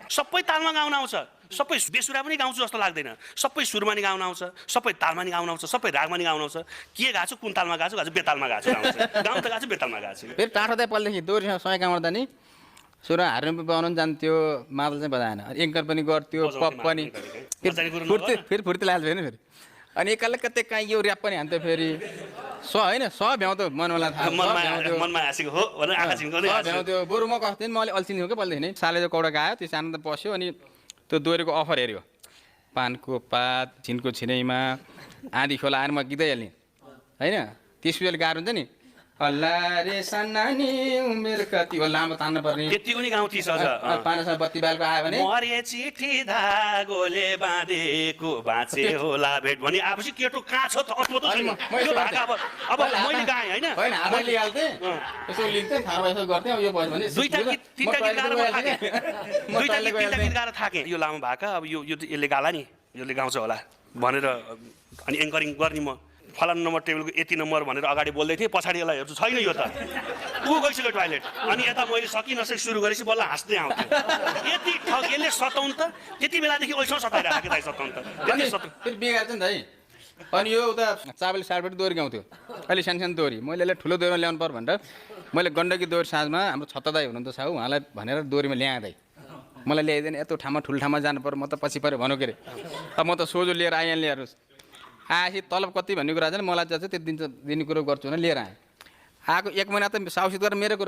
सबै तालमा गाउन आउँछ, सबै बेसुरा पनि गाउँछु जस्तो लाग्दैन, सबै सुरमा नि गाउन आउँछ, सबै तालमा नि गाउन आउँछ, सबै रागमा नि गाउन आउँछ। के गाछु, कुन तालमा गाछु, बेतालमा गाछु, गाउँ त गाछु, बेतालमा गाछु। फेरि टाढो पल्देखि दोहोरीसँग सँगै गाउँदा नि सुर हार्मोनियम बजाउन जान्थ्यो, मादल चाहिँ बजाएन, एङ्कर पनि गर्थ्यो, पप पनि फेरि फुर्ती लाग्छ फेरि फेरि। अनि एकैले कतै कहीँ यो ऱ्याप पनि हान्थ्यो फेरि होइन भ्याउँथ्यो मनलाई थाहा मनमा हाँसेको हो भनेर आँखा झिम्काउँदै भ्याउँथ्यो। बरु म कस्तो थिएँ मैले अल्छिनी हो क्या पहिलेदेखि नै साले कौडा गायो, त्यो सानो त बस्यो अनि त्यो दोहोरीको अफर हेऱ्यो, पानको पात झिनको छिनैमा आँधी खोला आएर म गीतै हाल्ने होइन। त्यसपछि गाह्रो हुन्छ नि, अल्ला रे सानानी उमेर कति हो, लामो तान्न पर्ने, त्यतिको नि गाउँथी सज। पानासँग बत्ती बालको आयो भने मरे चिठी धागोले बाँधेको बाँचे होला भेट भने आएपछि केटो कहाँ छ त अत्तो छैन। यो भाका अब मैले गाएँ होइन, होइन आफै लिहाल्थेँ, यसो लिन्थेँ, थाहा यसो गर्थेँ, अब यो भयो भने दुईटा गीत तिनटा गीत गाएर तिनटा गीत गाएर थाकेँ। यो लामो भाका अब यो यसले गाला नि, यसले गाउँछ होला भनेर अनि एङ्करिङ गर्ने म फलानु नम्बर टेबलको यति नम्बर भनेर अगाडि बोल्दै थिएँ, पछाडि यसलाई हेर्छु छैन यो त, ऊ गइसक्यो टोइलेट। अनि यता मैले सकि नसकि सुरु गरेपछि बल्ल हाँस्दै आउँथ्यो, यति ठग यसले सताउनु त, त्यति बेलादेखि ओइसँग सताइरहेको दाइ सताउनु त, फेरि बिगार्छ नि दाइ। अनि यो उता चाबल साडबाट दोहोरी गाउँथ्यो, अहिले सानो दोहोरी, मैले यसलाई ठुलो दोहोरीमा ल्याउनु पर्यो भनेर मैले गण्डकी दोहोरी साँझमा हाम्रो छत्ता दाई हुनुहुन्थ्यो साहु, उहाँलाई भनेर दोहोरीमा ल्याएँ दाइ। मलाई ल्याइदिएन, यत्रो ठाउँमा ठुलो ठाउँमा जानु पर्यो, म त पछि पऱ्यो भनौँ के अरे। अब म त सोझो लिएर आएँ, लिएर आएपछि तलब कति भन्ने कुरा चाहिँ मलाई चाहिँ त्यो दिने कुरो गर्छु भने लिएर आएँ। आएको 1 महिना त साउसित गरेर मेरो